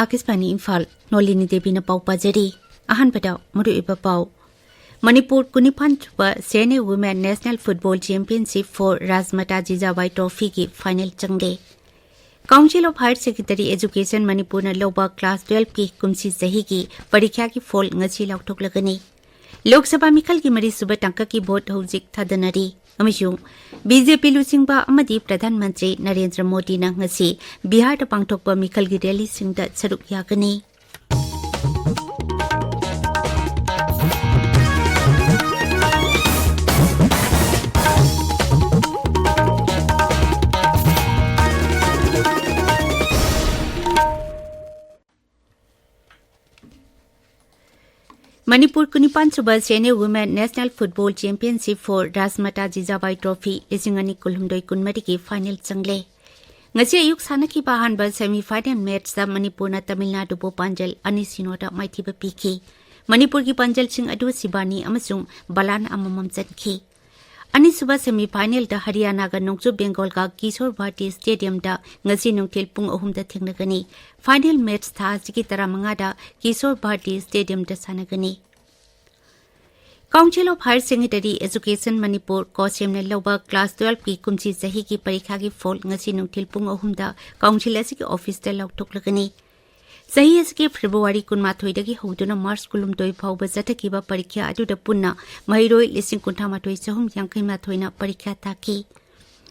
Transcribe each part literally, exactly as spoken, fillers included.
ꯑꯥꯀꯥꯁꯕꯥꯅꯤ ꯏꯝꯐꯥꯜ, ꯅꯣꯂꯤꯅꯤ ꯗꯦꯕꯤꯅ ꯄꯥꯎ ꯄꯥꯖꯔꯤ꯫ ꯑꯍꯥꯟꯕꯗ ꯃꯔꯨꯑꯣꯏꯕ ꯄꯥꯎ꯫ ꯃꯅꯤꯄꯨꯔ ꯀꯨꯟꯅꯤꯄꯥꯟ ꯁꯨꯕ ꯁꯦꯅꯦ Women National Football Championship for Rajmata ꯖꯤꯖꯥꯕꯥꯏ Trophy ꯒꯤ final ꯆꯪꯂꯦ꯫ Council of Higher Secondary Education ꯃꯅꯤꯄꯨꯔꯅ ꯂꯧꯕ class twelve ꯀꯤ ꯀꯨꯝꯁꯤ ꯆꯍꯤꯒꯤ ꯄꯔꯤꯈ꯭ꯌꯥꯒꯤ ꯐꯣꯜ ꯉꯁꯤ ꯂꯥꯎꯊꯣꯛꯂꯒꯅꯤ꯫ ꯂꯣꯛ ꯁꯚꯥ ꯃꯤꯈꯜꯒꯤ ꯃꯔꯤꯁꯨꯕ ꯇꯥꯡꯀꯛꯀꯤ ꯚꯣꯠ ꯍꯧꯖꯤꯛ ꯊꯥꯗꯅꯔꯤ ꯑꯃꯁꯨꯡ ꯕꯤ ꯖꯦ ꯄꯤ ꯂꯨꯆꯤꯡꯕ ꯑꯃꯗꯤ ꯄ꯭ꯔꯙꯥꯟ ꯃꯟꯇ꯭ꯔꯤ ꯅꯔꯦꯟꯗ꯭ꯔ ꯃꯣꯗꯤꯅ ꯉꯁꯤ ꯕꯤꯍꯥꯔꯗ ꯄꯥꯡꯊꯣꯛꯄ ꯃꯤꯈꯜꯒꯤ ꯔꯦꯂꯤꯁꯤꯡꯗ ꯁꯔꯨꯛ ꯌꯥꯒꯅꯤ꯫ ꯃꯅꯤꯄꯨꯔ ꯀꯨꯟꯅꯤꯄꯥꯟ ꯁꯨꯕ ꯁꯦꯅꯦ Women National Football Championship for Rajmata ꯖꯤꯖꯥꯕꯥꯏ Trophy ꯂꯤꯁꯤꯡ ꯑꯅꯤ ꯀꯨꯟꯍꯨꯝꯗꯣꯏ ꯀꯨꯟꯃꯔꯤꯒꯤ final ꯆꯪꯂꯦ꯫ ꯉꯁꯤ ꯑꯌꯨꯛ ꯁꯥꯟꯅꯈꯤꯕ ꯑꯍꯥꯟꯕ semi final match ꯇ ꯃꯅꯤꯄꯨꯔꯅ ꯇꯥꯃꯤꯜ ꯅꯥꯗꯨꯕꯨ ꯄꯥꯟꯖꯜ ꯑꯅꯤ ꯁꯤꯅꯣꯗ ꯃꯥꯏꯊꯤꯕ ꯄꯤꯈꯤ꯫ ꯃꯅꯤꯄꯨꯔꯒꯤ ꯄꯥꯟꯖꯜꯁꯤꯡ ꯑꯗꯨ ꯁꯤꯕꯥꯅꯤ ꯑꯃꯁꯨꯡ ꯕꯂꯥꯟ ꯑꯃꯃꯝ ꯆꯟꯈꯤ꯫ ꯑꯅꯤꯁꯨꯕ semi final ꯗ ꯍꯔꯤꯌꯥꯅꯥꯒ ꯅꯣꯡꯆꯨꯞ ꯕꯦꯡꯒꯣꯜꯒ ꯀꯤꯁꯣꯔ ꯚꯥꯔꯇꯤ stadium ꯗ ꯉꯁꯤ ꯅꯨꯡꯊꯤꯜ ꯄꯨꯡ ꯑꯍꯨꯝꯗ ꯊꯦꯡꯅꯒꯅꯤ꯫ Final match ꯊꯥ ꯑꯁꯤꯒꯤ ꯇꯔꯥꯃꯉꯥꯗ ꯀꯤꯁꯣꯔ ꯚꯥꯔꯇꯤ stadium ꯗ ꯁꯥꯟꯅꯒꯅꯤ꯫ Council of Higher Secondary Education Manipur, ꯀꯣꯁꯦꯝꯅ ꯂꯧꯕ class twelve ꯀꯤ ꯀꯨꯝꯁꯤ ꯆꯍꯤꯒꯤ ꯄꯔꯤꯈꯥꯒꯤ ꯐꯣꯜ ꯉꯁꯤ ꯅꯨꯡꯊꯤꯜ ꯄꯨꯡ ꯑꯍꯨꯝꯗ council ꯑꯁꯤꯒꯤ office ꯇ ꯂꯥꯎꯊꯣꯛꯂꯒꯅꯤ꯫ ꯆꯍꯤ ꯑꯁꯤꯒꯤ ꯐꯦꯕ꯭ꯔꯨꯋꯥꯔꯤ ꯀꯨꯟꯃꯥꯊꯣꯏꯗꯒꯤ ꯍꯧꯗꯨꯅ ꯃꯥꯔꯆ ꯀꯨꯟꯍꯨꯝꯗꯣꯏ ꯐꯥꯎꯕ ꯆꯠꯊꯈꯤꯕ ꯄꯔꯤꯈ꯭ꯌꯥ ꯑꯗꯨꯗ ꯄꯨꯟꯅ ꯃꯍꯩꯔꯣꯏ ꯂꯤꯁꯤꯡ ꯀꯨꯟꯊ꯭ꯔꯥ ꯃꯥꯊꯣꯏ ꯆꯍꯨꯝ ꯌꯥꯡꯈꯩ ꯃꯥꯊꯣꯏꯅ ꯄꯔꯤꯈ꯭ꯌꯥ ꯊꯥꯈꯤ꯫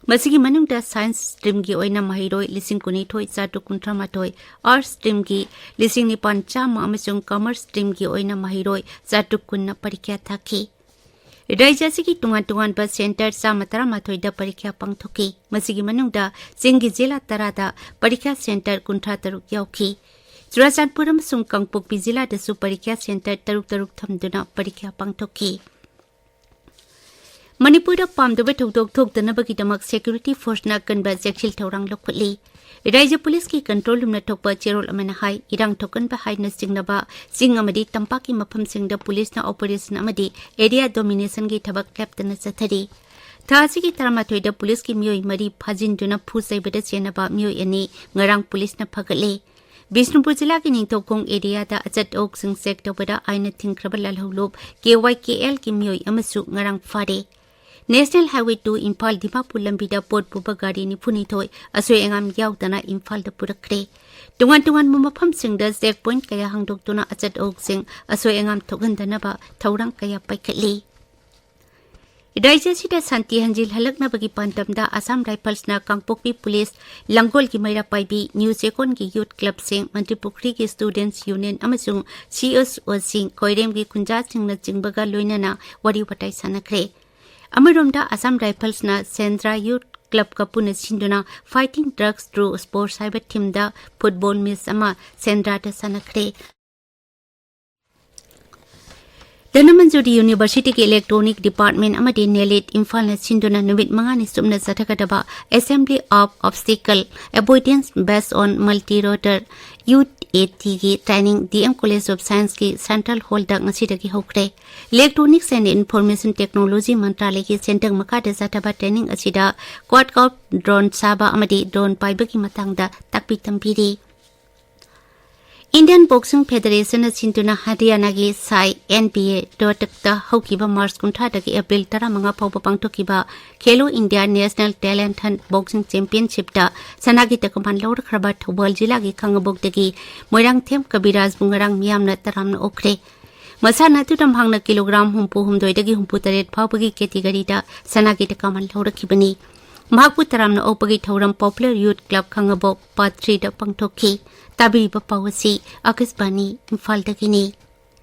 ꯃꯁꯤꯒꯤ ꯃꯅꯨꯡꯗ science stream ꯒꯤ ꯑꯣꯏꯅ ꯃꯍꯩꯔꯣꯏ ꯂꯤꯁꯤꯡ ꯀꯨꯟꯅꯤꯊꯣꯏ ꯆꯥꯇ꯭ꯔꯨꯛ ꯀꯨꯟꯊ꯭ꯔꯥ ꯃꯥꯊꯣꯏ, arts stream ꯒꯤ ꯂꯤꯁꯤꯡ ꯅꯤꯄꯥꯟ ꯆꯥꯝꯃ ꯑꯃꯁꯨꯡ commerce stream ꯒꯤ ꯑꯣꯏꯅ ꯃꯍꯩꯔꯣꯏ ꯆꯥꯇ꯭ꯔꯨꯛ ꯀꯨꯟꯅ ꯄꯔꯤꯈ꯭ꯌꯥ ꯊꯥꯈꯤ꯫ ꯔꯥꯖ꯭ꯌ ꯑꯁꯤꯒꯤ ꯇꯣꯉꯥꯟ ꯇꯣꯉꯥꯟꯕ centre ꯆꯥꯝꯃ ꯇꯔꯥꯃꯥꯊꯣꯏꯗ ꯄꯔꯤꯈ꯭ꯌꯥ ꯄꯥꯡꯊꯣꯛꯈꯤ꯫ ꯃꯁꯤꯒꯤ ꯃꯅꯨꯡꯗ ꯆꯤꯡꯒꯤ ꯖꯤꯂꯥ ꯇꯔꯥꯗ ꯄꯔꯤꯈ꯭ꯌꯥ centre ꯀꯨꯟꯊ꯭ꯔꯥ ꯇꯔꯨꯛ ꯌꯥꯎꯈꯤ꯫ ꯆꯨꯔꯥꯆꯥꯟꯄꯨꯔ ꯑꯃꯁꯨꯡ ꯀꯥꯡꯄꯣꯛꯄꯤ ꯖꯤꯂꯥꯗꯁꯨ ꯄꯔꯤꯈ꯭ꯌꯥ centre ꯇꯔꯨꯛ ꯇꯔꯨꯛ ꯊꯝꯗꯨꯅ ꯄꯔꯤꯈ꯭ꯌꯥ ꯄꯥꯡꯊꯣꯛꯈꯤ꯫ ꯃꯅꯤꯄꯨꯔꯗ ꯄꯥꯝꯗꯕ ꯊꯧꯗꯣꯛ ꯊꯣꯛꯇꯅꯕꯒꯤꯗꯃꯛ security force ꯅ ꯑꯀꯟꯕ ꯆꯦꯛꯁꯤꯜ ꯊꯧꯔꯥꯡ ꯂꯧꯈꯠꯂꯤ꯫ ꯔꯥꯖ꯭ꯌ ꯄꯨꯂꯤꯁꯀꯤ control room ꯅ ꯊꯣꯛꯄ ꯆꯦꯔꯣꯜ ꯑꯃꯅ ꯍꯥꯏ, ꯏꯔꯥꯡ ꯊꯣꯛꯍꯟꯕ ꯍꯥꯏꯅ ꯆꯤꯡꯅꯕ ꯆꯤꯡ ꯑꯃꯗꯤ ꯇꯝꯄꯥꯛꯀꯤ ꯃꯐꯝꯁꯤꯡꯗ ꯄꯨꯂꯤꯁꯅ operation ꯑꯃꯗꯤ area domination ꯒꯤ ꯊꯕꯛ ꯂꯦꯞꯇꯅ ꯆꯠꯊꯔꯤ꯫ ꯊꯥ ꯑꯁꯤꯒꯤ ꯇꯔꯥꯃꯥꯊꯣꯏꯗ ꯄꯨꯂꯤꯁꯀꯤ ꯃꯤꯑꯣꯏ ꯃꯔꯤ ꯐꯥꯖꯤꯟꯗꯨꯅ ꯐꯨ ꯆꯩꯕꯗ ꯆꯦꯟꯅꯕ ꯃꯤꯑꯣꯏ ꯑꯅꯤ ꯉꯔꯥꯡ ꯄꯨꯂꯤꯁꯅ ꯐꯒꯠꯂꯦ꯫ ꯕꯤꯁꯅꯨꯄꯨꯔ ꯖꯤꯂꯥꯒꯤ ꯅꯤꯡꯊꯧꯈꯣꯡ ꯑꯦꯔꯤꯌꯥꯗ ꯑꯆꯠ ꯑꯣꯛꯁꯤꯡ ꯆꯦꯛ ꯇꯧꯕꯗ ꯑꯥꯏꯟꯅ ꯊꯤꯡꯈ꯭ꯔꯕ ꯂꯥꯜꯍꯧꯂꯨꯞ ꯀꯦ ꯋꯥꯏ ꯀꯦ ꯑꯦꯜꯒꯤ ꯃꯤꯑꯣꯏ ꯑꯃꯁꯨ ꯉꯔꯥꯡ ꯐꯥꯔꯦ꯫ National highway two Imphal Dimapur ꯂꯝꯕꯤꯗ ꯄꯣꯠ ꯄꯨꯕ ꯒꯥꯔꯤ ꯅꯤꯐꯨꯅꯤꯊꯣꯏ ꯑꯁꯣꯏ ꯑꯉꯥꯝ ꯌꯥꯎꯗꯅ ꯏꯝꯐꯥꯜꯗ ꯄꯨꯔꯛꯈ꯭ꯔꯦ꯫ ꯇꯣꯉꯥꯟ ꯇꯣꯉꯥꯟꯕ ꯃꯐꯝꯁꯤꯡꯗ ꯆꯦꯛ ꯄꯣꯏꯟꯠ ꯀꯌꯥ ꯍꯥꯡꯗꯣꯛꯇꯨꯅ ꯑꯆꯠ ꯑꯣꯛꯁꯤꯡ ꯑꯁꯣꯏ ꯑꯉꯥꯝ ꯊꯣꯛꯍꯟꯗꯅꯕ ꯊꯧꯔꯥꯡ ꯀꯌꯥ ꯄꯥꯏꯈꯠꯂꯤ꯫ ꯔꯥꯖ꯭ꯌ ꯑꯁꯤꯗ ꯁꯥꯟꯇꯤ ꯍꯟꯖꯤꯜꯍꯜꯂꯛꯅꯕꯒꯤ ꯄꯥꯟꯗꯝꯗ ꯑꯁꯥꯝ ꯔꯥꯏꯐꯜꯁꯅ ꯀꯥꯡꯄꯣꯛꯄꯤ ꯄꯨꯂꯤꯁ ꯂꯪꯒꯣꯜꯒꯤ ꯃꯩꯔꯥ ꯄꯥꯏꯕꯤ ꯅ꯭ꯌꯨ ꯆꯦꯀꯣꯟꯒꯤ ꯌꯨꯠ ꯀ꯭ꯂꯕꯁꯤꯡ, ꯃꯟꯇ꯭ꯔꯤꯄꯨꯈ꯭ꯔꯤꯒꯤ ꯁ꯭ꯇꯨꯗꯦꯟꯠꯁ ꯌꯨꯅꯤꯌꯟ ꯑꯃꯁꯨꯡ ꯁꯤ ꯑꯦꯁ ꯑꯣꯁꯤꯡ, ꯈꯣꯏꯔꯦꯝꯒꯤ ꯈꯨꯟꯖꯥꯁꯤꯡꯅꯆꯤꯡꯕꯒ ꯂꯣꯏꯅꯅ ꯋꯥꯔꯤ ꯋꯥꯇꯥꯏ ꯁꯥꯟꯅꯈ꯭ꯔꯦ꯫ ꯑꯃꯔꯣꯝꯗ ꯑꯁꯥꯝ ꯔꯥꯏꯐꯜꯁꯅ ꯁꯦꯟꯗ꯭ꯔꯥ ꯌꯨꯠ ꯀ꯭ꯂꯕꯀ ꯄꯨꯟꯅ ꯁꯤꯟꯗꯨꯅ Fighting Drugs Through Sports ꯍꯥꯏꯕ ꯊꯤꯝꯗ ꯐꯨꯠꯕꯣꯜ ꯃꯦꯆ ꯑꯃ ꯁꯦꯟꯗ꯭ꯔꯥꯗ ꯁꯥꯟꯅꯈ꯭ꯔꯦ꯫ ꯙꯅꯃꯟꯖꯨꯔꯤ ꯌꯨꯅꯤꯚꯔꯁꯤꯇꯤꯒꯤ ꯏꯂꯦꯛꯇ꯭ꯔꯣꯅꯤꯛ ꯗꯤꯄꯥꯔꯠꯃꯦꯟ ꯑꯃꯗꯤ ꯅꯦꯂꯤꯠ ꯏꯝꯐꯥꯜꯅ ꯁꯤꯟꯗꯨꯅ ꯅꯨꯃꯤꯠ ꯃꯉꯥꯅꯤ ꯆꯨꯞꯅ ꯆꯠꯊꯒꯗꯕ Assembly of Obstacle Avoidance Based on Multi-Rotor U A ꯇꯤꯒꯤ training D M college of ꯁꯥꯏꯟꯁꯀꯤ ꯁꯦꯟꯇ꯭ꯔꯦꯜ ꯍꯣꯜꯗ ꯉꯁꯤꯗꯒꯤ ꯍꯧꯈ꯭ꯔꯦ꯫ ꯏꯂꯦꯛꯇ꯭ꯔꯣꯅꯤꯛꯁ ꯑꯦꯟ ꯏꯟꯐꯣꯔꯃꯦꯁꯟ ꯇꯦꯛꯅꯣꯂꯣꯖꯤ ꯃꯟꯇ꯭ꯔꯥꯂꯌꯒꯤ ꯁꯦꯟꯗꯪ ꯃꯈꯥꯗ ꯆꯠꯊꯕ ꯇ꯭ꯔꯦꯅꯤꯡ ꯑꯁꯤꯗ ꯀ꯭ꯋꯥꯗ ꯀꯥꯎꯞ ꯗ꯭ꯔꯣꯟ ꯁꯥꯕ ꯑꯃꯗꯤ ꯗ꯭ꯔꯣꯟ ꯄꯥꯏꯕꯒꯤ ꯃꯇꯥꯡꯗ ꯇꯥꯛꯄꯤ ꯇꯝꯕꯤꯔꯤ꯫ ꯏꯟꯗꯤꯌꯟ ꯕꯣꯛꯁꯤꯡ ꯐꯦꯗꯔꯦꯁꯟꯅ ꯁꯤꯟꯗꯨꯅ ꯍꯔꯤꯌꯥꯅꯥꯒꯤ ꯁꯥꯏ ꯑꯦꯟ ꯕꯤ ꯑꯦ ꯔꯣꯍꯇꯛꯇ ꯍꯧꯈꯤꯕ ꯃꯥꯔꯆ ꯀꯨꯟꯊ꯭ꯔꯥꯗꯒꯤ ꯑꯦꯄ꯭ꯔꯤꯜ ꯇꯔꯥꯃꯉꯥ ꯐꯥꯎꯕ ꯄꯥꯡꯊꯣꯛꯈꯤꯕ Khelo India national talent hunt boxing ꯆꯦꯝꯄꯤꯌꯟꯁꯤꯞꯇ ꯁꯅꯥꯒꯤ ꯇꯀꯃꯥꯟ ꯂꯧꯔꯛꯈ꯭ꯔꯕ ꯊꯧꯕꯥꯜ ꯖꯤꯂꯥꯒꯤ ꯈꯥꯉꯕꯣꯛꯇꯒꯤ ꯃꯣꯏꯔꯥꯡꯊꯦꯝ ꯀꯕꯤꯔꯥꯖꯕꯨ ꯉꯔꯥꯡ ꯃꯤꯌꯥꯝꯅ ꯇꯔꯥꯝꯅ ꯑꯣꯛꯈ꯭ꯔꯦ꯫ ꯃꯁꯥꯟꯅ ꯑꯗꯨꯗ ꯃꯍꯥꯛꯅ ꯀꯤꯂꯣꯒ꯭ꯔꯥꯝ ꯍꯨꯝꯐꯨ ꯍꯨꯝꯗꯣꯏꯗꯒꯤ ꯍꯨꯝꯐꯨ ꯇꯔꯦꯠ ꯐꯥꯎꯕꯒꯤ ꯀꯦꯇꯤꯒꯣꯔꯤꯗ ꯁꯅꯥꯒꯤ ꯇꯀꯃꯥꯟ ꯂꯧꯔꯛꯈꯤꯕꯅꯤ꯫ ꯃꯍꯥꯛꯄꯨ ꯇꯔꯥꯝꯅ ꯑꯣꯛꯄꯒꯤ ꯊꯧꯔꯝ ꯄꯣꯄꯨꯂꯔ ꯌꯨꯠ ꯀ꯭ꯂꯕ ꯈꯥꯉꯕꯣꯛ ꯄꯥꯔꯠ ꯊ꯭ꯔꯤꯗ ꯄꯥꯡꯊꯣꯛꯈꯤ꯫ ꯇꯥꯕꯤꯔꯤꯕ ꯄꯥꯎ ꯑꯁꯤ ꯑꯀꯥꯁꯕꯥꯅꯤ ꯏꯝꯐꯥꯜꯗꯒꯤꯅꯤ꯫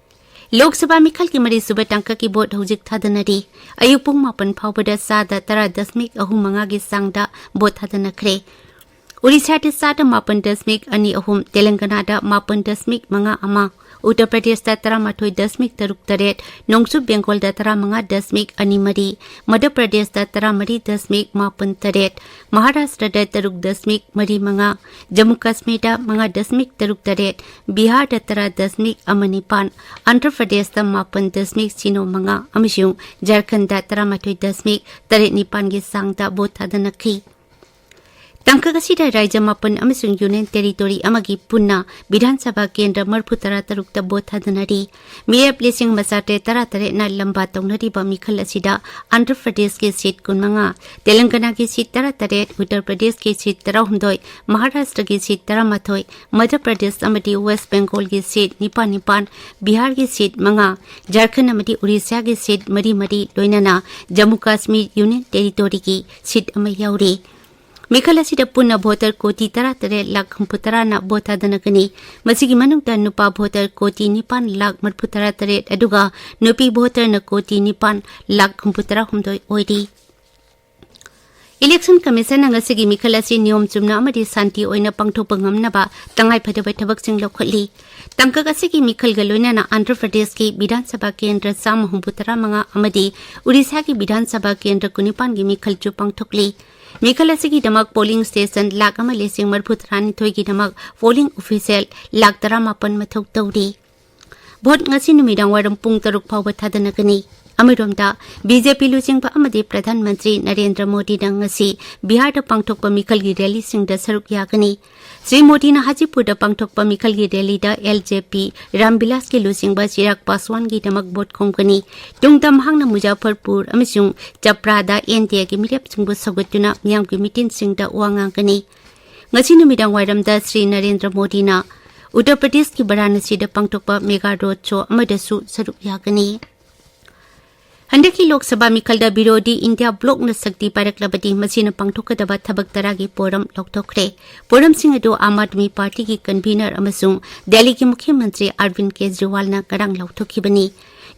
ꯂꯣꯛ ꯁꯚꯥ ꯃꯤꯈꯜꯒꯤ ꯃꯔꯤꯁꯨꯕ ꯇꯥꯡꯀꯛꯀꯤ ꯚꯣꯠ ꯍꯧꯖꯤꯛ ꯊꯥꯗꯅꯔꯤ꯫ ꯑꯌꯨꯛ ꯄꯨꯡ ꯃꯥꯄꯟ ꯐꯥꯎꯕꯗ ꯆꯥꯗ ꯇꯔꯥ ꯗꯁꯃꯤꯛ ꯑꯍꯨꯝ ꯃꯉꯥꯒꯤ ꯆꯥꯡꯗ ꯚꯣꯠ ꯊꯥꯗꯅꯈ꯭ꯔꯦ꯫ ꯎꯔꯤꯁꯥꯗ ꯆꯥꯗ ꯃꯥꯄꯟ ꯗꯁꯃꯤꯛ ꯑꯅꯤ ꯑꯍꯨꯝ, ꯇꯦꯂꯪꯒꯅꯥꯗ ꯃꯥꯄꯟ ꯗꯁꯃꯤꯛ ꯃꯉꯥ ꯑꯃ, ꯎꯠꯇꯔ ꯄ꯭ꯔꯗꯦꯁꯇ ꯇꯔꯥꯃꯥꯊꯣꯏ ꯗꯁꯃꯤꯛ ꯇꯔꯨꯛ ꯇꯔꯦꯠ, ꯅꯣꯡꯆꯨꯞ ꯕꯦꯡꯒꯣꯜꯗ ꯇꯔꯥꯃꯉꯥ ꯗꯁꯃꯤꯛ ꯑꯅꯤ ꯃꯔꯤ, ꯃꯙ꯭ꯌ ꯄ꯭ꯔꯗꯦꯁꯇ ꯇꯔꯥꯃꯔꯤ ꯗꯁꯃꯤꯛ ꯃꯥꯄꯟ ꯇꯔꯦꯠ, ꯃꯍꯥꯔꯥꯁꯇ꯭ꯔꯗ ꯇꯔꯨꯛ ꯗꯁꯃꯤꯛ ꯃꯔꯤ ꯃꯉꯥ, ꯖꯝꯃꯨ ꯀꯥꯁꯃꯤꯔꯗ ꯃꯉꯥ ꯗꯁꯃꯤꯛ ꯇꯔꯨꯛ ꯇꯔꯦꯠ, ꯕꯤꯍꯥꯔꯗ ꯇꯔꯥ ꯗꯁꯃꯤꯛ ꯑꯃ ꯅꯤꯄꯥꯟ, ꯑꯟꯙ꯭ꯔ ꯄ꯭ꯔꯗꯦꯁꯇ ꯃꯥꯄꯟ ꯗꯁꯃꯤꯛ ꯁꯤꯅꯣ ꯃꯉꯥ ꯑꯃꯁꯨꯡ ꯖꯔꯈꯟꯗ ꯇꯔꯥꯃꯥꯊꯣꯏ ꯗꯁꯃꯤꯛ ꯇꯔꯦꯠ ꯅꯤꯄꯥꯟꯒꯤ ꯆꯥꯡꯗ ꯚꯣꯠ ꯊꯥꯗꯅꯈꯤ꯫ ꯇꯥꯡꯀꯛ ꯑꯁꯤꯗ ꯔꯥꯖ꯭ꯌ ꯃꯥꯄꯟ ꯑꯃꯁꯨꯡ ꯌꯨꯅꯤꯌꯟ ꯇꯦꯔꯤꯇꯣꯔꯤ ꯑꯃꯒꯤ ꯄꯨꯟꯅ ꯕꯤꯙꯥꯟ ꯁꯚꯥ ꯀꯦꯟꯗ꯭ꯔ ꯃꯔꯤꯐꯨ ꯇꯔꯥ ꯇꯔꯨꯛꯇ ꯚꯣꯠ ꯊꯥꯗꯅꯔꯤ꯫ ꯃꯤꯔꯦꯞ ꯂꯤꯁꯤꯡ ꯑꯃ ꯆꯥꯇ꯭ꯔꯦꯠ ꯇꯔꯥ ꯇꯔꯦꯠꯅ ꯂꯝꯕꯥ ꯇꯧꯅꯔꯤꯕ ꯃꯤꯈꯜ ꯑꯁꯤꯗ ꯑꯟꯙ꯭ꯔ ꯄ꯭ꯔꯗꯦꯁꯀꯤ ꯁꯤꯠ ꯀꯨꯟꯃꯉꯥ, ꯇꯦꯂꯪꯒꯅꯥꯒꯤ ꯁꯤꯠ ꯇꯔꯥ ꯇꯔꯦꯠ, ꯎꯠꯇꯔ ꯄ꯭ꯔꯗꯦꯁꯀꯤ ꯁꯤꯠ ꯇꯔꯥꯍꯨꯝꯗꯣꯏ, ꯃꯍꯥꯔꯥꯁꯇ꯭ꯔꯒꯤ ꯁꯤꯠ ꯇꯔꯥꯃꯥꯊꯣꯏ, ꯃꯙ꯭ꯌ ꯄ꯭ꯔꯗꯦꯁ ꯑꯃꯗꯤ ꯋꯦꯁ꯭ꯠ ꯕꯦꯡꯒꯣꯜꯒꯤ ꯁꯤꯠ ꯅꯤꯄꯥꯟ ꯅꯤꯄꯥꯟ, ꯕꯤꯍꯥꯔꯒꯤ ꯁꯤꯠ ꯃꯉꯥ, ꯖꯥꯔꯈꯟꯗ ꯑꯃꯗꯤ ꯎꯔꯤꯁ꯭ꯌꯥꯒꯤ ꯁꯤꯠ ꯃꯔꯤ ꯃꯔꯤ, ꯂꯣꯏꯅꯅ ꯖꯝꯃꯨ ꯀꯥꯁꯃꯤꯔ ꯌꯨꯅꯤꯌꯟ ꯇꯦꯔꯤꯇꯣꯔꯤꯒꯤ ꯁꯤꯠ ꯑꯃ ꯌꯥꯎꯔꯤ꯫ ꯃꯤꯈꯜ ꯑꯁꯤꯗ ꯄꯨꯟꯅ ꯚꯣꯇꯔ ꯀꯣꯇꯤ ꯇꯔꯥ ꯇꯔꯦꯠ ꯂꯥꯈ ꯍꯨꯝꯐꯨ ꯇꯔꯥꯅ ꯚꯣꯠ ꯊꯥꯗꯅꯒꯅꯤ꯫ ꯃꯁꯤꯒꯤ ꯃꯅꯨꯡꯗ ꯅꯨꯄꯥ ꯚꯣꯇꯔ ꯀꯣꯇꯤ ꯅꯤꯄꯥꯟ ꯂꯥꯈ ꯃꯔꯤꯐꯨ ꯇꯔꯥ ꯇꯔꯦꯠ, ꯑꯗꯨꯒ ꯅꯨꯄꯤ ꯚꯣꯇꯔꯅ ꯀꯣꯇꯤ ꯅꯤꯄꯥꯟ ꯂꯥꯈ ꯍꯨꯝꯐꯨ ꯇꯔꯥ ꯍꯨꯝꯗꯣꯏ ꯑꯣꯏꯔꯤ꯫ ꯏꯂꯦꯛꯁꯟ ꯀꯃꯤꯁꯟꯅ ꯉꯁꯤꯒꯤ ꯃꯤꯈꯜ ꯑꯁꯤ ꯅꯤꯌꯣꯝ ꯆꯨꯝꯅ ꯑꯃꯗꯤ ꯁꯥꯟꯇꯤ ꯑꯣꯏꯅ ꯄꯥꯡꯊꯣꯛꯄ ꯉꯝꯅꯕ ꯇꯉꯥꯏ ꯐꯗꯕ ꯊꯕꯛꯁꯤꯡ ꯂꯧꯈꯠꯂꯤ꯫ ꯇꯥꯡꯀꯛ ꯑꯁꯤꯒꯤ ꯃꯤꯈꯜꯒ ꯂꯣꯏꯅꯅ ꯑꯟꯙ꯭ꯔ ꯄ꯭ꯔꯗꯦꯁꯀꯤ ꯕꯤꯙꯥꯟ ꯁꯚꯥ ꯀꯦꯟꯗ꯭ꯔ ꯆꯥꯝꯃ ꯍꯨꯝꯐꯨ ꯇꯔꯥ ꯃꯉꯥ ꯑꯃꯗꯤ ꯎꯔꯤꯁꯥꯒꯤ ꯕꯤꯙꯥꯟ ꯁꯚꯥ ꯀꯦꯟꯗ꯭ꯔ ꯀꯨꯟꯅꯤꯄꯥꯟꯒꯤ ꯃꯤꯈꯜꯁꯨ ꯄꯥꯡꯊꯣꯛꯂꯤ꯫ ꯃꯤꯈꯜ ꯑꯁꯤꯒꯤꯗꯃꯛ ꯄꯣꯂꯤꯡ ꯁ꯭ꯇꯦꯁꯟ ꯂꯥꯈ ꯑꯃ ꯂꯤꯁꯤꯡ ꯃꯔꯤꯐꯨ ꯇꯔꯥꯅꯤꯊꯣꯏꯒꯤꯗꯃꯛ ꯄꯣꯂꯤꯡ ꯑꯣꯐꯤꯁꯤꯌꯦꯜ ꯂꯥꯈ ꯇꯔꯥꯃꯥꯄꯟ ꯃꯊꯧ ꯇꯧꯔꯤ꯫ ꯚꯣꯠ ꯉꯁꯤ ꯅꯨꯃꯤꯗꯥꯡ ꯋꯥꯏꯔꯝ ꯄꯨꯡ ꯇꯔꯨꯛ ꯐꯥꯎꯕ ꯊꯥꯗꯅꯒꯅꯤ꯫ ꯑꯃꯔꯣꯝꯗ, ꯕꯤ ꯖꯦ ꯄꯤ ꯂꯨꯆꯤꯡꯕ ꯑꯃꯗꯤ ꯄ꯭ꯔꯙꯥꯟ ꯃꯟꯇ꯭ꯔꯤ ꯅꯔꯦꯟꯗ꯭ꯔ ꯃꯣꯗꯤꯅ ꯉꯁꯤ ꯕꯤꯍꯥꯔꯗ ꯄꯥꯡꯊꯣꯛꯄ ꯃꯤꯈꯜꯒꯤ ꯔꯦꯂꯤꯁꯤꯡꯗ ꯁꯔꯨꯛ ꯌꯥꯒꯅꯤ꯫ ꯁ꯭ꯔꯤ ꯃꯣꯗꯤꯅ ꯍꯥꯖꯤꯄꯨꯔꯗ ꯄꯥꯡꯊꯣꯛꯄ ꯃꯤꯈꯜꯒꯤ ꯔꯦꯂꯤꯗ ꯑꯦꯜ ꯖꯦ ꯄꯤ ꯔꯥꯝꯕꯤꯂꯥꯁꯀꯤ ꯂꯨꯆꯤꯡꯕ ꯆꯤꯔꯥꯒ ꯄꯥꯁꯋꯥꯟꯒꯤꯗꯃꯛ ꯚꯣꯠ ꯈꯣꯝꯒꯅꯤ꯫ ꯇꯨꯡꯗ ꯃꯍꯥꯛꯅ ꯃꯨꯖꯥꯐꯔꯄꯨꯔ ꯑꯃꯁꯨꯡ ꯆꯄ꯭ꯔꯥꯗ ꯑꯦꯟ ꯗꯤ ꯑꯦꯒꯤ ꯃꯤꯔꯦꯞꯁꯤꯡꯕꯨ ꯁꯧꯒꯠꯇꯨꯅ ꯃꯤꯌꯥꯝꯒꯤ ꯃꯤꯇꯤꯟꯁꯤꯡꯗ ꯋꯥ ꯉꯥꯡꯒꯅꯤ꯫ ꯉꯁꯤ ꯅꯨꯃꯤꯗꯥꯡ ꯋꯥꯏꯔꯝꯗ ꯁ꯭ꯔꯤ ꯅꯔꯦꯟꯗ꯭ꯔ ꯃꯣꯗꯤꯅ ꯎꯠꯇꯔ ꯄ꯭ꯔꯗꯦꯁꯀꯤ ꯕꯔꯥꯅꯁꯤꯗ ꯄꯥꯡꯊꯣꯛꯄ ꯃꯦꯒꯥ ꯔꯣꯗ ꯁꯣ ꯑꯃꯗꯁꯨ ꯁꯔꯨꯛ ꯌꯥꯒꯅꯤ꯫ ꯍꯟꯗꯛꯀꯤ ꯂꯣꯛ ꯁꯚꯥ ꯃꯤꯈꯜꯗ ꯕꯤꯔꯣꯙꯤ ꯏꯟꯗꯤꯌꯥ ꯕ꯭ꯂꯣꯛꯅ ꯁꯛꯇꯤ ꯄꯥꯏꯔꯛꯂꯕꯗꯤ ꯃꯁꯤꯅ ꯄꯥꯡꯊꯣꯛꯀꯗꯕ ꯊꯕꯛ ꯇꯔꯥꯒꯤ ꯄꯣꯔꯝ ꯂꯥꯎꯊꯣꯛꯈ꯭ꯔꯦ꯫ ꯄꯣꯔꯝꯁꯤꯡ ꯑꯗꯨ ꯑꯥꯝ ꯑꯥꯗꯃꯤ ꯄꯥꯔꯇꯤꯒꯤ ꯀꯟꯚꯤꯅꯔ ꯑꯃꯁꯨꯡ ꯗꯦꯜꯂꯤꯒꯤ ꯃꯨꯈ꯭ꯌ ꯃꯟꯇ꯭ꯔꯤ ꯑꯔꯕꯤꯟ ꯀꯦꯖ꯭ꯔꯤꯋꯥꯜꯅ ꯉꯔꯥꯡ ꯂꯥꯎꯊꯣꯛꯈꯤꯕꯅꯤ꯫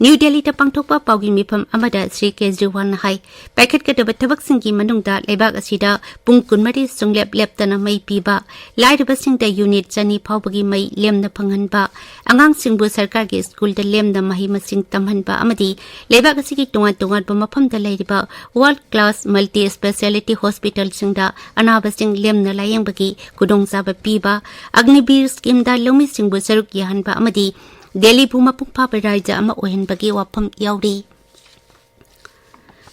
ꯅ꯭ꯌꯨ ꯗꯦꯜꯂꯤꯗ ꯄꯥꯡꯊꯣꯛꯄ ꯄꯥꯎꯒꯤ ꯃꯤꯐꯝ ꯑꯃꯗ ꯁ꯭ꯔꯤ ꯀꯦꯖ꯭ꯔꯤꯋꯥꯜꯅ ꯍꯥꯏ, ꯄꯥꯏꯈꯠꯀꯗꯕ ꯊꯕꯛꯁꯤꯡꯒꯤ ꯃꯅꯨꯡꯗ ꯂꯩꯕꯥꯛ ꯑꯁꯤꯗ ꯄꯨꯡ ꯀꯨꯟꯃꯔꯤ ꯁꯨꯡꯂꯦꯞ ꯂꯦꯞꯇꯅ ꯃꯩ ꯄꯤꯕ, ꯂꯥꯏꯔꯕꯁꯤꯡꯗ ꯌꯨꯅꯤꯠ ꯆꯅꯤ ꯐꯥꯎꯕꯒꯤ ꯃꯩ ꯂꯦꯝꯅ ꯐꯪꯍꯟꯕ, ꯑꯉꯥꯡꯁꯤꯡꯕꯨ ꯁꯔꯀꯥꯔꯒꯤ ꯁ꯭ꯀꯨꯜꯗ ꯂꯦꯝꯅ ꯃꯍꯩ ꯃꯁꯤꯡ ꯇꯝꯍꯟꯕ ꯑꯃꯗꯤ ꯂꯩꯕꯥꯛ ꯑꯁꯤꯒꯤ ꯇꯣꯉꯥꯟ ꯇꯣꯉꯥꯟꯕ ꯃꯐꯝꯗ ꯂꯩꯔꯤꯕ ꯋꯥꯔꯜꯗ ꯀ꯭ꯂꯥꯁ ꯃꯜꯇꯤ ꯁ꯭ꯄꯦꯁꯤꯌꯦꯂꯤꯇꯤ ꯍꯣꯁꯄꯤꯇꯥꯜꯁꯤꯡꯗ ꯑꯅꯥꯕꯁꯤꯡ ꯂꯦꯝꯅ ꯂꯥꯌꯦꯡꯕꯒꯤ ꯈꯨꯗꯣꯡꯆꯥꯕ ꯄꯤꯕ, ꯑꯒꯅꯤꯕꯤꯔ ꯁ꯭ꯀꯤꯝꯗ ꯂꯧꯃꯤꯁꯤꯡꯕꯨ ꯁꯔꯨꯛ ꯌꯥꯍꯟꯕ ꯑꯃꯗꯤ ꯗꯦꯜꯂꯤꯕꯨ ꯃꯄꯨꯡ ꯐꯥꯕ ꯔꯥꯖ꯭ꯌ ꯑꯃ ꯑꯣꯏꯍꯟꯕꯒꯤ ꯋꯥꯐꯝ ꯌꯥꯎꯔꯤ꯫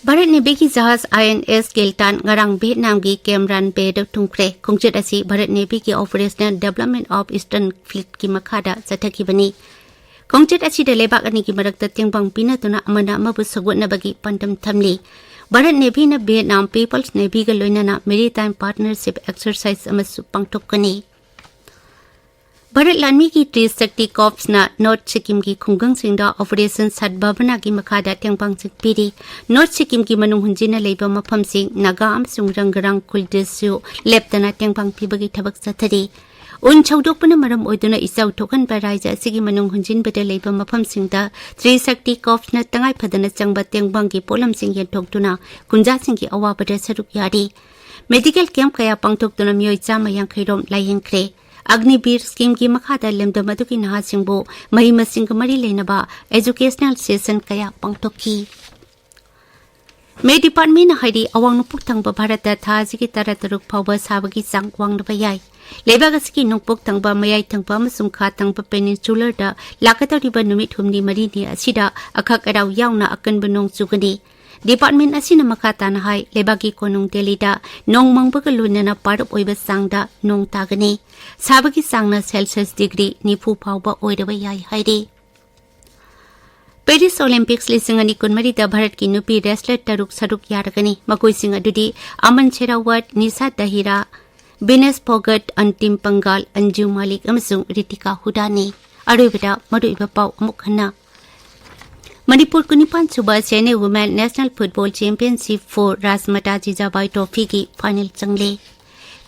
ꯚꯥꯔꯠ ꯅꯦꯚꯤꯒꯤ ꯖꯍꯥꯖ ꯑꯥꯏ ꯑꯦꯟ ꯑꯦꯁ ꯀꯤꯜꯇꯥꯟ ꯉꯔꯥꯡ ꯚꯤꯌꯦꯠꯅꯥꯝꯒꯤ ꯀꯦꯝ ꯔꯥꯟ ꯕꯦꯗ ꯊꯨꯡꯈ꯭ꯔꯦ꯫ ꯈꯣꯡꯆꯠ ꯑꯁꯤ Bharat ꯅꯦꯚꯤꯒꯤ Operational Development of Eastern Fleetꯀꯤ ꯃꯈꯥꯗ ꯆꯠꯊꯈꯤꯕꯅꯤ꯫ ꯈꯣꯡꯆꯠ ꯑꯁꯤꯗ ꯂꯩꯕꯥꯛ ꯑꯅꯤꯒꯤ ꯃꯔꯛꯇ ꯇꯦꯡꯕꯥꯡ ꯄꯤꯅꯗꯨꯅ ꯑꯃꯅ ꯑꯃꯕꯨ ꯁꯧꯒꯠꯅꯕꯒꯤ ꯄꯥꯟꯗꯝ ꯊꯝꯂꯤ꯫ ꯚꯥꯔꯠ ꯅꯦꯚꯤꯅ ꯚꯤꯌꯦꯠꯅꯥꯝ People's Navyꯒ ꯂꯣꯏꯅꯅ Maritime Partnership Exercise ꯑꯃꯁꯨ ꯄꯥꯡꯊꯣꯛꯀꯅꯤ꯫ ꯚꯥꯔꯠ ꯂꯥꯟꯃꯤꯒꯤ ꯇ꯭ꯔꯤꯁꯛꯇꯤ ꯀꯣꯔꯞꯁꯅ ꯅꯣꯔꯠ ꯁꯤꯛꯀꯤꯝꯒꯤ ꯈꯨꯡꯒꯪꯁꯤꯡꯗ Operation Sadbhavanaꯒꯤ ꯃꯈꯥꯗ ꯇꯦꯡꯕꯥꯡꯁꯤꯡ ꯄꯤꯔꯤ꯫ ꯅꯣꯔꯠ ꯁꯤꯛꯀꯤꯝꯒꯤ ꯃꯅꯨꯡ ꯍꯨꯟꯖꯤꯟꯅ ꯂꯩꯕ ꯃꯐꯝꯁꯤꯡ ꯅꯥꯒꯥ ꯑꯃꯁꯨꯡ ꯔꯪꯒꯔꯥꯡ ꯈꯨꯜꯗꯁꯨ ꯂꯦꯞꯇꯅ ꯇꯦꯡꯕꯥꯡ ꯄꯤꯕꯒꯤ ꯊꯕꯛ ꯆꯠꯊꯔꯤ꯫ ꯎꯟ ꯁꯧꯗꯣꯛꯄꯅ ꯃꯔꯝ ꯑꯣꯏꯗꯨꯅ ꯏꯆꯥꯎ ꯊꯣꯛꯍꯟꯕ ꯔꯥꯖ꯭ꯌ ꯑꯁꯤꯒꯤ ꯃꯅꯨꯡ ꯍꯨꯟꯖꯤꯟꯕꯗ ꯂꯩꯕ ꯃꯐꯝꯁꯤꯡꯗ ꯇ꯭ꯔꯤꯁꯛꯇꯤ ꯀꯣꯔꯞꯁꯅ ꯇꯉꯥꯏ ꯐꯗꯅ ꯆꯪꯕ ꯇꯦꯡꯕꯥꯡꯒꯤ ꯄꯣꯠꯂꯝꯁꯤꯡ ꯌꯦꯟꯊꯣꯛꯇꯨꯅ ꯈꯨꯟꯖꯥꯁꯤꯡꯒꯤ ꯑꯋꯥꯕꯗ ꯁꯔꯨꯛ ꯌꯥꯔꯤ꯫ ꯃꯦꯗꯤꯀꯦꯜ ꯀꯦꯝꯞ ꯀꯌꯥ ꯄꯥꯡꯊꯣꯛꯇꯨꯅ ꯃꯤꯑꯣꯏ ꯆꯥꯝꯃ ꯌꯥꯡꯈꯩ ꯔꯣꯝ ꯂꯥꯌꯦꯡꯈ꯭ꯔꯦ꯫ ꯑꯒꯅꯤꯕꯤꯔ ꯁ꯭ꯀꯤꯝꯒꯤ ꯃꯈꯥꯗ ꯂꯝꯗꯝ ꯑꯗꯨꯒꯤ ꯅꯍꯥꯁꯤꯡꯕꯨ ꯃꯍꯩ ꯃꯁꯤꯡꯒ ꯃꯔꯤ ꯂꯩꯅꯕ educational session ꯀꯌꯥ ꯄꯥꯡꯊꯣꯛꯈꯤ꯫ ꯃꯦ ꯗꯤꯄꯥꯔꯠꯃꯦꯟꯅ ꯍꯥꯏꯔꯤ, ꯑꯋꯥꯡ ꯅꯣꯡꯄꯣꯛ ꯊꯪꯕ ꯚꯥꯔꯠꯇ ꯊꯥ ꯑꯁꯤꯒꯤ ꯇꯔꯥ ꯇꯔꯨꯛ ꯐꯥꯎꯕ ꯁꯥꯕꯒꯤ ꯆꯥꯡ ꯋꯥꯡꯂꯕ ꯌꯥꯏ꯫ ꯂꯩꯕꯥꯛ ꯑꯁꯤꯒꯤ ꯅꯣꯡꯄꯣꯛ ꯊꯪꯕ, ꯃꯌꯥꯏ ꯊꯪꯕ ꯑꯃꯁꯨꯡ ꯈꯥ ꯊꯪꯕ Peninsularꯗ ꯂꯥꯛꯀꯗꯧꯔꯤꯕ ꯅꯨꯃꯤꯠ ꯍꯨꯝꯅꯤ ꯃꯔꯤꯅꯤ ꯑꯁꯤꯗ ꯑꯈꯛ ꯑꯔꯥꯎ ꯌꯥꯎꯅ ꯑꯀꯟꯕ ꯅꯣꯡ ꯆꯨꯒꯅꯤ꯫ ꯗꯤꯄꯥꯔꯠꯃꯦꯟ ꯑꯁꯤꯅ ꯃꯈꯥ ꯇꯥꯅ ꯍꯥꯏ, ꯂꯩꯕꯥꯛꯀꯤ ꯀꯣꯅꯨꯡ ꯗꯦꯜꯂꯤꯗ ꯅꯣꯡ ꯃꯪꯕꯒ ꯂꯣꯏꯅꯅ ꯄꯥꯔꯞ ꯑꯣꯏꯕ ꯆꯥꯡꯗ ꯅꯣꯡ ꯇꯥꯒꯅꯤ꯫ ꯁꯥꯕꯒꯤ ꯆꯥꯡꯅ ꯁꯦꯜꯁꯤꯌꯁ ꯗꯤꯒ꯭ꯔꯤ ꯅꯤꯐꯨ ꯐꯥꯎꯕ ꯑꯣꯏꯔꯕ ꯌꯥꯏ ꯍꯥꯏꯔꯤ꯫ ꯄꯦꯔꯤꯁ ꯑꯣꯂꯤꯝꯄꯤꯛꯁ ꯂꯤꯁꯤꯡ ꯑꯅꯤ ꯀꯨꯟꯃꯔꯤꯗ ꯚꯥꯔꯠꯀꯤ ꯅꯨꯄꯤ ꯔꯦꯁꯂꯔ ꯇꯔꯨꯛ ꯁꯔꯨꯛ ꯌꯥꯔꯒꯅꯤ꯫ ꯃꯈꯣꯏꯁꯤꯡ ꯑꯗꯨꯗꯤ ꯑꯃꯟ ꯁꯦꯔꯥꯋꯠ, ꯅꯤꯁꯥ ꯗꯍꯤꯔꯥ, ꯕꯤꯅꯦꯁ ꯐꯣꯒꯠ, ꯑꯟꯇꯤꯝ ꯄꯪꯒꯥꯜ, ꯑꯟꯖꯨ ꯃꯥꯂꯤꯛ ꯑꯃꯁꯨꯡ ꯔꯤꯇꯤꯀꯥ ꯍꯨꯗꯥꯅꯤ꯫ ꯑꯔꯣꯏꯕꯗ ꯃꯔꯨꯑꯣꯏꯕ ꯄꯥꯎ ꯑꯃꯨꯛ ꯍꯟꯅ꯫ ꯃꯅꯤꯄꯨꯔ ꯀꯨꯟꯅꯤꯄꯥꯟ ꯁꯨꯕ Senior Women National Football Championship for Rajmata Jijabai ꯇ꯭ꯔꯣꯐꯤꯒꯤ ꯐꯥꯏꯅꯦꯜ ꯆꯪꯂꯦ꯫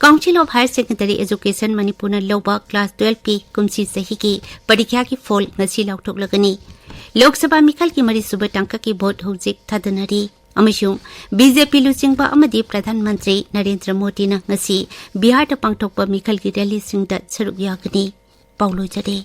Council of Higher Secondary Education ꯃꯅꯤꯄꯨꯔꯅ ꯂꯧꯕ ꯀ꯭ꯂꯥꯁ ꯇꯨꯋꯦꯜꯐꯀꯤ ꯀꯨꯝꯁꯤ ꯆꯍꯤꯒꯤ ꯄꯔꯤꯈ꯭ꯌꯥꯒꯤ ꯐꯣꯜ ꯉꯁꯤ ꯂꯥꯎꯊꯣꯛꯂꯒꯅꯤ꯫ ꯂꯣꯛ ꯁꯚꯥ ꯃꯤꯈꯜꯒꯤ ꯃꯔꯤꯁꯨꯕ ꯇꯥꯡꯀꯛꯀꯤ ꯚꯣꯠ ꯍꯧꯖꯤꯛ ꯊꯥꯗꯅꯔꯤ ꯑꯃꯁꯨꯡ ꯕꯤ ꯖꯦ ꯄꯤ ꯂꯨꯆꯤꯡꯕ ꯑꯃꯗꯤ ꯄ꯭ꯔꯙꯥꯟ ꯃꯟꯇ꯭ꯔꯤ ꯅꯔꯦꯟꯗ꯭ꯔ ꯃꯣꯗꯤꯅ ꯉꯁꯤ ꯕꯤꯍꯥꯔꯗ ꯄꯥꯡꯊꯣꯛꯄ ꯃꯤꯈꯜꯒꯤ ꯔꯦꯂꯤꯁꯤꯡꯗ ꯁꯔꯨꯛ ꯌꯥꯒꯅꯤ꯫ ꯄꯥꯎ ꯂꯣꯏꯖꯔꯦ꯫